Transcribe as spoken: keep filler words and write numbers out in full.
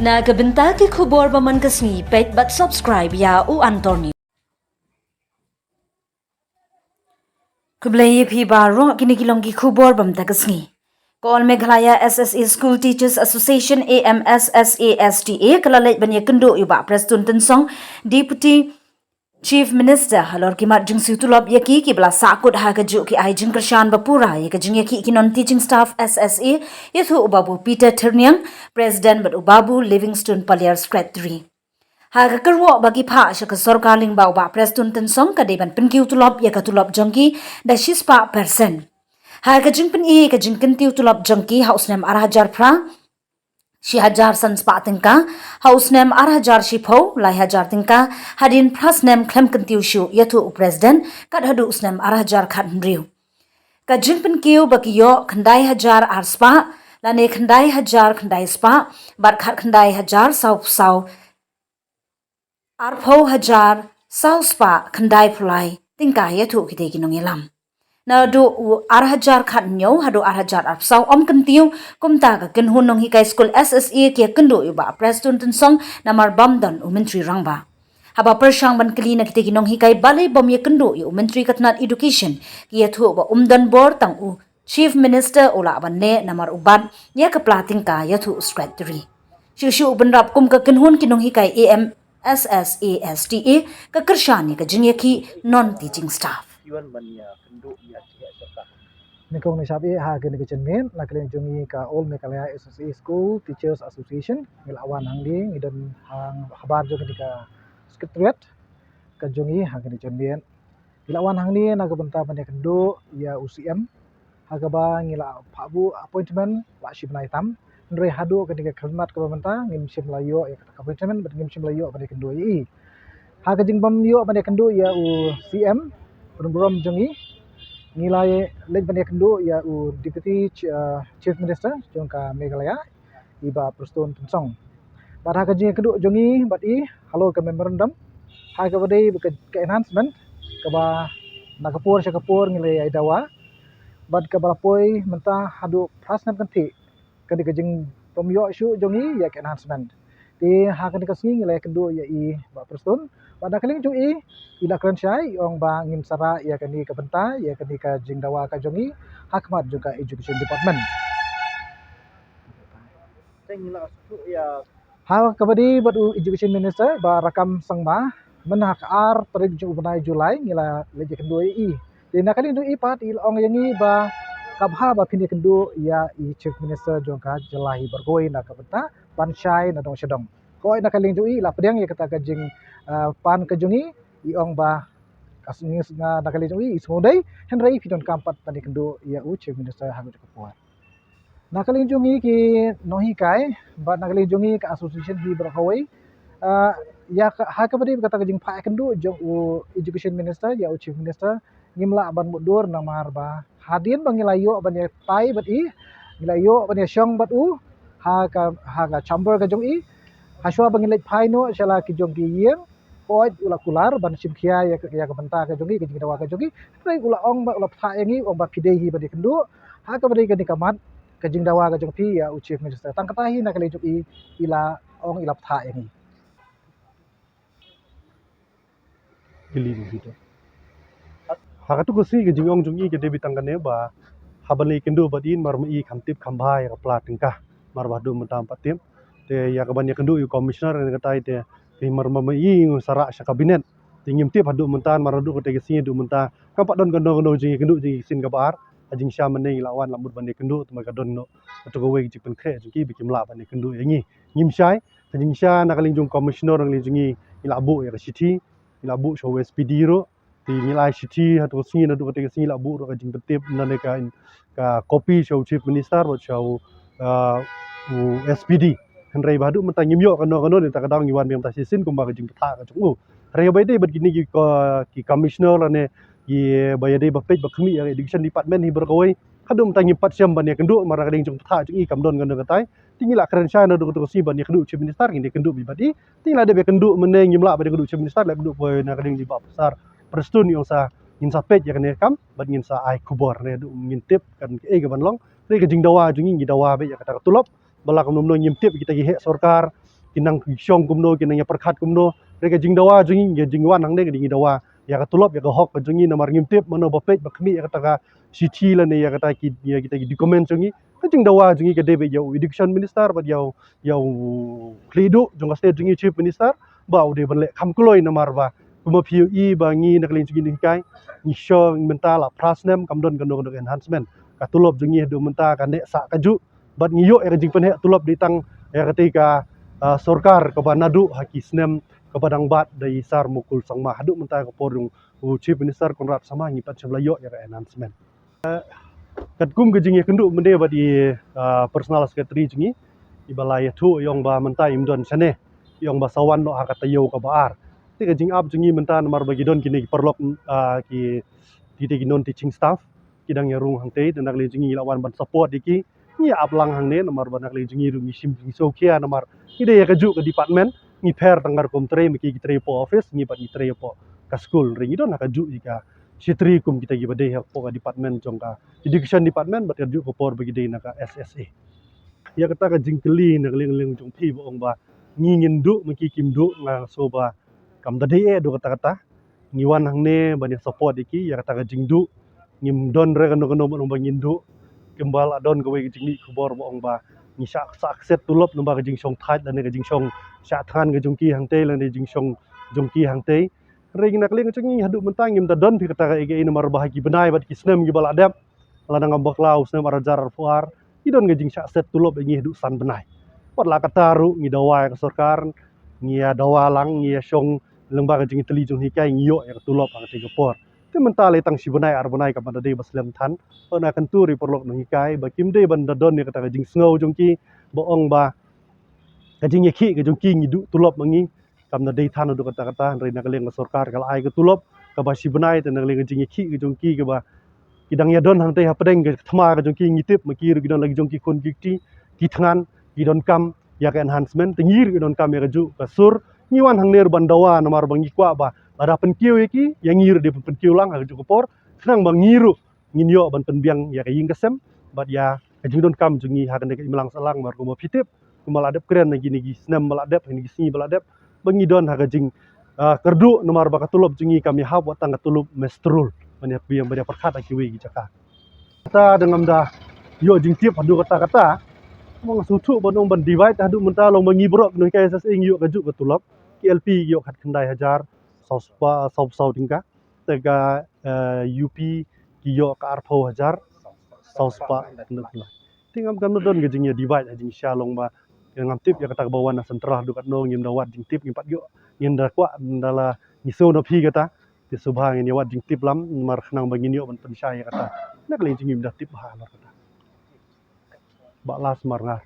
Na ka bynta ki khubor ba man ka sngi, peit bad subscribe ïa U Anthony. Khublei ïa phi baroh, kine ki long ki khubor ba mynta ka sngi. Ka All Meghalaya S S A School Teachers Association, A M S S A S T A, ka la leit ban ïakynduh ïa u Bah Prestone Tynsong, Deputy Chief Minister, halor ki mat jingsiew tulop ïa ki, ki ba la sahkut ha kajuh ki ai jingkyrshan ba pura ïa ka jingïakhih ki non teaching staff S S A, ïathuh u Babu Peter Thyrniang, President, bad u Babu Livingstone Paliar, Secretary. Ha ka kyrwoh ba ki phah sha ka sorkar lyngba u Bah Prestone Tynsong, ka dei ban pynkiew tulop ïa ka tulop jong ki da shispah percent. Ha ka jingpyni ïa ka jingkyntiew tulop jong ki ha u snem ar hajar phra, shi hajar san spah tyngka, ha u snem ar hajar shiphew, lai hajar tyngka, hadien phra snem khlem kyntiew shuh, ïathuh u President, kat haduh u snem ar hajar khathynriew. Ka jingpynkiew ba ki ïoh khyndai hajar ar spah, lane khyndai hajar khyndai spah, bad khatkhyndai hajar saw phew saw, arphew hajar saw spah khyndaiphew lai tyngka, ïathuh kitei ki nongïalam. Naduh u ar hajar khathynñiew haduh ar hajar arphew saw ym kyntiew, kumta ka kynhun nonghikai skul S S A ki ïakynduh ïa u Bah Prestone Tynsong namar bym don u Myntri Rangbah. Haba pyrshang ban kylli na kitei ki nonghikai balei bym ïakynduh ïa u Myntri ka tnat Education, ki ïathuh ba um don bor, tang u Chief Minister u lah ban leh namar u bat ïa ka pla tyngka, ïathuh u Secretary. Shuh shuh u Bynrap kum ka kynhun ki nonghikai A M S S A S T A, ka kyrshan ïa ka jingïakhih non teaching staff. Ki wan ban ïakynduh ïa ki heh sorkar. Nyngkong nyngshap ïa ha kane ka jingmut, na ka liang jong ngi ka All Meghalaya S S A School Teachers Association, ngi la wan hangne, ngi don ha, habar jong kane ka Secretariat ka jong ngi ha kane ka jingmut. Ngi la wan hangne na ka bynta ban ïakynduh ïa u C M, ha kaba ngi la phah buh appointment la shi bnai tam. Hynrei haduh kane ka khmat kaba mynta ngim shym la ïoh ïa ka appointment, bad ngim shym la ïoh ban ïakynduh ïa i. Ha ka jingbym ïoh ban ïakynduh ïa u C M, u nongburom jong ngi, ngi la leit ban ïakynduh ïa u Deputy Ch-, uh, Chief Minister jong ka Meghalaya, i Bah Prestone Tynsong. Bad ha ka jingïakynduh jong ngi bad i halor ka memorandum, ha kaba dei ka, ka enhancement, kaba na ka por sha ka por ngi la ïai dawa, bad kaba la poi mynta haduh phra snem kynthih, ka dei ka jingbym ïoh shuh jong ngi ïa ka enhancement. Te ha kane ka sngi ngi la ïakynduh ïa i Bah Prestone, bad na ka liang jong i, i la kren shai, i ong ba ngin sa rah ïa kane ka bynta, ïa kane ka jingdawa ka jong ngi ha khmat jong ka Education Department. Ha kaba dei bad u Education Minister, Bah Rakkam Sangma, mynta ha ka ar tarik jong u bnai July ngi la leit ïakynduh ïa i. Te na ka liang jong i pat i la ong ïa ngi ba ka bha ba phin ïakynduh ïa i Chief Minister jong ka jylla hi baroh kawei na ka bynta ban shai na dong sha dong. Hooid, na ka liang jong i la pdiang ïa kata ka jing, ah, pan ka jong i, i ong ba ka sngi, na ka liang jong i i sngewdei, hynrei phi donkam pat ban ïakynduh ïa u Chief Minister ha kata ka por. Na ka liang jong ngi ki nonghikai bad na ka liang jong ngi ka association hi baroh kawei, ah, ïa ka, ha kaba dei kata ka jingphah ïakynduh jong u Education Minister ïa u Chief Minister, ngim lah ban mutdur namar ba hadien ba ngi la ïoh ban ïatai bad i, ngi la ïoh ban ïashong bad u ha ka, ha ka chamber ka jong i, hashwa ba ngi leit phai noh sha la ki jong ki ïing, hooid u la kular ban shim khia ïa ka, ïa ka bynta ka jong i, ka jingdawa ka jong i. Hynrei u la ong ba, u la phah ïa ngi, u ong ba phi dei hi ban ïakynduh. Ha kaba dei kane ka mat ka jingdawa ka jong phi ïa u Chief Minister. Tang kata hi na ka liang jong i, i la ong, i la phah ïa ngi. Ha katu ka sngi ka jingong jong i ka dei beit tang kane ba haba leit ïakynduh bad i, namar ma i kham tip kham bha ïa ka pla tyngka, namar ba haduh mynta ym pat tip. Te ïa kaban ïakynduh ïa u Commissioner ïa katai te, te namar ma i ngi sa rah sha Cabinet. Te ngim tip haduh mynta, namar haduh katei ka sngi haduh mynta kam pat don kano kano jingïakynduh jong ngi sien kaba ar. Ha jingshisha mynne ngi la wan la mut ban ïakynduh, te namar ka don noh katu kawei ka jingpynkhreh jong ki ba kim lah ban ïakynduh ïa ngi. Ngim shai. Ha jingshisha na ka liang jong u Commissioner, na ka liang jong ngi, ngi la buh ïa ka shithi, ngi la buh sha u S P D ruh. Te ngi la ai shithi ha katu ka sngi, naduh katei ka sngi la buh ruh ka jingpyntip, lane ka, ka copy sha u Chief Minister bad sha u, ah, u S P D. Hynrei ba haduh mynta ngim ïoh kano kano, nangta ka daw ngi wan biang mynta shisien kumba ka jingpynthah ka jong u. Hynrei kaba ïadei bad kine ki ko-, ki commissioner lane kiba ïadei ba peit ba khmih ïa ka education department hi baroh kawei, haduh mynta ngim pat shem ban ïakynduh, namar na ka liang jong ka pynthah jong i kam don kano katai. Te ngi la kren shai naduh katu ka sngi ban ïakynduh u Chief Minister, ngin ïakynduh beit bad i. Te ngi la dep ïakynduh mynne, ngim lah ban ïakynduh u Chief Minister, la ïakynduh poi na ka liang jong i Bah Professor Prestone, i ong sa ngin sa peit ïa kane ka kam bad ngin sa ai khubor, hynrei haduh ngim tip kan kaei kaban long. Hynrei ka jingdawa jong ngi, ngi dawa beit ïa kata ka tulop. Ba la kumno kumno ngim tip kita ki heh sorkar, ki nang shong kumno, ki nang ïa pyrkhat kumno. Hynrei ka jingdawa jong ngi, ka jingwan hangne ka jingdawa ïa ka tulop, ïa ka hok ka jong ngi, namar ngim tip mano ba peit ba khmih ïa kata ka shithi lane ïa kata ki, ïa kita ki document jong ngi. Ka jingdawa jong ngi ka dei beit ïa u education minister bad ïa u, ïa u khlieh duh jong ka state jong ngi, chief minister, ba u dei ban leh kham kloi, namar ba kumba phi ïohi ba ngi na ka liang jong ngi nonghikai, ngi shong mynta la phra snem kam don kano kano enhancement. Ka tulop jong ngi haduh mynta ka neh sah kajuh, bad ngi ïoh ïa ka jingpynheh tulop dei tang ïa katei ka, ah, sorkar kaba naduh ha ki snem kaba dang bat da i Sir Mukul Sangma. Haduh mynta ka por jong u chief minister Conrad Sangma ngi pat shym la ïoh ïa ka enhancement. Katkum ka jingïakynduh mynne bad i, ah, personal secretary jong ngi, iba la ïathuh ïa ong ba mynta im don shane, ïa ong ba sa wan noh ha ka taïew kaba ar. Te ka jingap jong ngi mynta namar ba ki don kine ki paralok, ah, ki, ki, ki non teaching staff ki dang ïarung hangtei, te na ka liang jong ngi la wan ban support ïa ki. Ngi ap lang hangne namar ba na ka liang jong ngi ruh ngi shim, ngi sngewkhia namar ngi dei ïa kajuh ka department, ngi pher tang ka rukom trei, ma ki ki trei hapoh office, ngi pat ngi trei hapoh ka skul. Hynrei ngi don ha kajuh ïa ka shatri kum kita kiba dei hapoh ka department jong ka education department bad ka juh ka por ba ki dei na ka S S A. Ïa kata ka jingkylli na ka liang liang jong phi ba ong ba ngi ngin duh ma ki kim duh, nga sngew ba kam da dei eh haduh katta katta. Ngi wan hangne ban ïa support ïa ki ïa kata ka jingduh. Ngim don re kano kano ban ong ba ngin duh. Kumba la don kawei ka jingmih khubor ba ong ba ngi shah, shah kset tulop namar ka jingshong thait lane ka jingshong shah thngan ka jong ki hangtei lane jingshong jong ki hangtei. Hynrei na ka liang jong ngi haduh mynta ngim da don phi kata kaei kaei namar ba ha ki bnai bad ki snem kiba la dep, la nang bakla u snem ar hajar arphew ar, ngi don ka jingshah set tulop ïa ngi haduh san bnai. Wat la katta ruh ngi dawa ïa ka sorkar, ngi ïa dawa lang, ngi ïa shong lyngba ka jingtylli jong nonghikai, ngi ïoh ïa ka tulop ha katei ka por. Te mynta lei tang shi bnai ar bnai kam da dei ba slem than. Hooid, nga kyntu ïa ki paralok nonghikai ba kim dei ban da don ïa kata ka jingsngew jong ki ba ong ba ka jingïakhih ka jong ki ngi duh tulop ma ngi. Kam da dei than haduh katta katta, hynrei na ka liang ka sorkar ka la ai ka tulop kaba shi bnai, te na ka liang ka jingïakhih ka jong ki kaba ki dang ïa don hangtei hapdeng ka thma ka jong ki, ngi tip ma ki ruh ki don la ki jong ki khun ki kti, ki thngan, ki donkam ïa ka enhancement, te ngi ruh ki donkam ïa kajuh ka sur. Ngi wan hangne ruh ban dawa namar ba ngi kwah ba lada pynkiew ïa ki, ïa ngi ruh dei ban pynkiew lang ha kajuh ka por, khnang ba ngi ruh ngin ïoh ban pynbiang ïa ka ïing ka sem bad ïa ka jingdonkam jong ngi ha kane ka imlang sahlang. Namar kumba phi tip, kumba la dep kren na kine ki snem ba la dep, kine ki sngi ba la dep, ba ngi don ha ka jing, ah, kyrduh namar ba ka tulop jong ngi kam ïahap wat tang ka tulop muster roll ban ïa pynbiang, ban ïa pyrkhat ha kiwei ki jaka. Kata da ngam da ïoh jingtip haduh katta katta. Mo nga sngewthuh ban ong ban divide haduh mynta long ba ngi baroh nonghikai S S A ngi ïoh kajuh ka tulop. Ki L P ïoh khatkhyndai hajar saw spah, saw saw tyngka. Te ka, eh, U P ki ïoh ka arphew hajar saw spah. Te ngam, ngam don ka jingïa divide ha jingshisha long ba ngam tip ïa kata kaba wan na central haduh katno, ngim da wad jingtip, ngim pat ïoh, ngim da kwah, ngim da la, ngi sngew na phi kata. Te sngewbha ngin ïa wad jingtip lang namar khnang ba ngin ïoh ban pynshai ïa kata. Na ka liang jong ngi ngim da tip bha namar kata. Bah Lasmar Ngar.